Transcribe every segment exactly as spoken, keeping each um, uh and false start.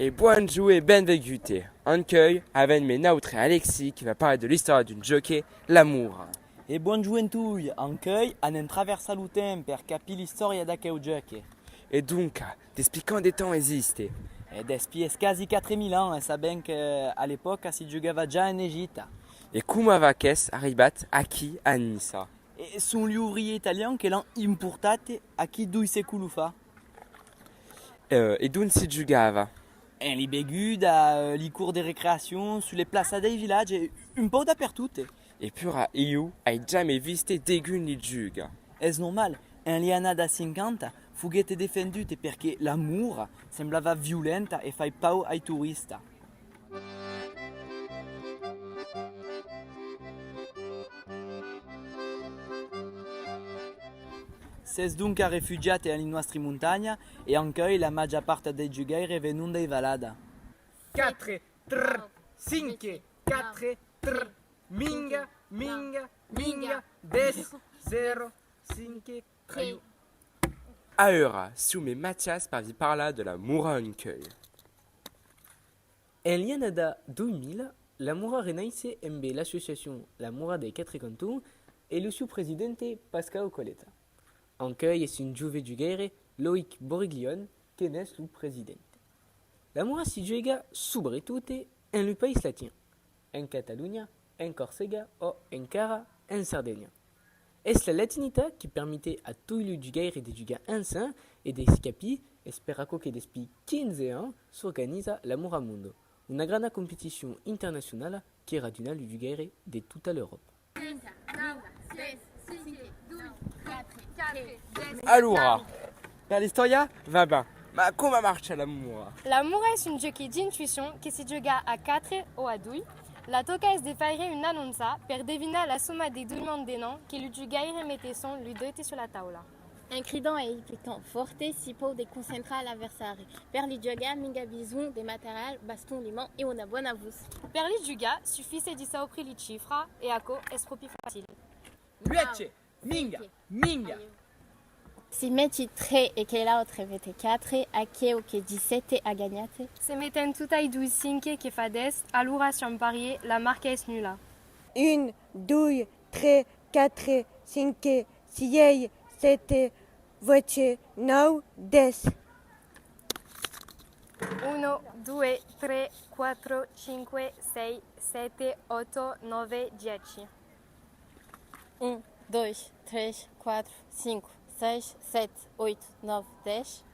E bonjorn e benvengut. Ancuei avèm me nautre Alexis que va parlar de l'istòria d'un jòc, la mora. E bonjorn en toi, ancuei anem traversar lo temps per capir l'istòria d'aqueu jòc. E donca, despí quant de temps existe? E despí es quasi quatre mila ans, e sabèm que a l'epòca si jugava ja en Egipte. E coma va qu'es arribat aquí a Niça? E son li obriers italians que l'an importat aquí doi secoli fa. Eh, e dont si jugava? En li begudas, eh, li corts de recreacion, sus li plaças dei vilatges, un pauc dapertot. E pura ieu ai jamai vist degun li jugar. Es normal, en li annadas cinquanta foguèt defendut perque la mora semblava violenta e fai paur ai toristas. S'es donca refugiat en li nòstri montanhas e ancuei la màger part dei jugaires venon dei valadas. Quatre, trr, cinque, quatre, trr, minga, minga, minga, dètz, zèro, cinque, trei. Aüra, siáu me Matias per vi parlar de la mora ancuei. En li annadas doi mila, la mora renaisse embe l'associacion La Mora dei Quatre Cantons e lo sieu president Pascau Coleta. Ancuei es un jove jugaire, Loïc Boriglione, que n'es lo president. La mora si juega subretot en lu país latins, en Catalonha, en Corsega o encara en Sardenha. Es la latinitat que permete a toi lu jugaires de jugar ensems e de si capir, es per aquò que despí quinze ans s'organiza la Mora Mundo, una granda competicion internacionala que raduna lu jugaires de tota l'Euròpa. Alora, per l'istòria, va ben. Ma coma marcha la mora? La mora es un jòc d'intuicion que si juga a quatre o a doi. La tòca es de faire una anonça per devinar la soma dei doi mans de nans que lu jugaires metesson lu deutes sus la taula. En cridant e en pitant fòrt si pòu desconcentrar l'aversari. Per li jugar, minga besonh de material, baston, li mans e una bona votz. Per li jugar, sufisse di saupre li chifras e aquò es pròpi facil. Uèch, minga, minga. Si meti tres e que l'autre mete quatre, aqueu que di sèt a ganhat. Se metèm totai doi cinc que fa dètz, alora siam parier, la marca es nula. Un, doi, tres, quatre, cinc, sièis, sèt, uèch, nòu, dètz. Uno, due, tre, quattro, cinque, sei, sette, otto, nove, dieci. Un, doi, tres, quatro, cinco, seis, sete, oito, nove, dez.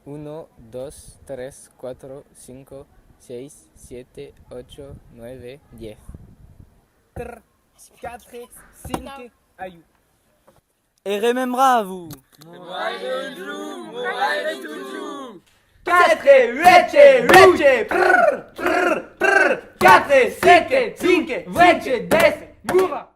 Uno, dos, tres, cuatro, cinco, seis, siete, ocho, nueve, diez. Trr, quatre, cinc, aiu. E remembratz-vos! Moraire un jorn, moraire totjorn! Quatre, uèch, uèch, prr, prr, prr, quatre, sèt, cinc, uèch, dètz, mora!